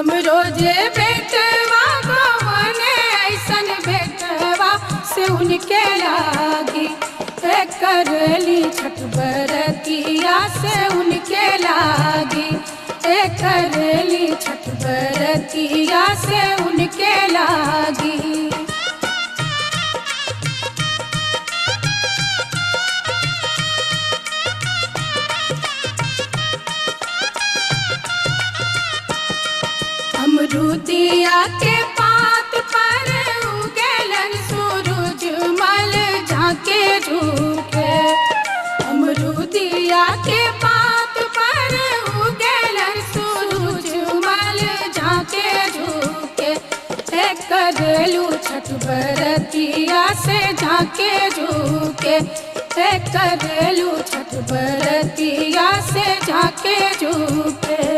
हम रोजे बेटवा गवने ऐसन बेटवा से उनके लागी। ए करली छठ बरतिया से उनके लागी। ए करली छठ बरतिया से उनके लागी। अमरुदिया के पात पर उगेलन सूरज मल झाके झूके। अमरुदिया के पात पर उगेलन सूरज मल झाके झूके। ए करलू छठ बरतिया से झाके झूके। ए करलू छठ बरतिया से झाके झूके।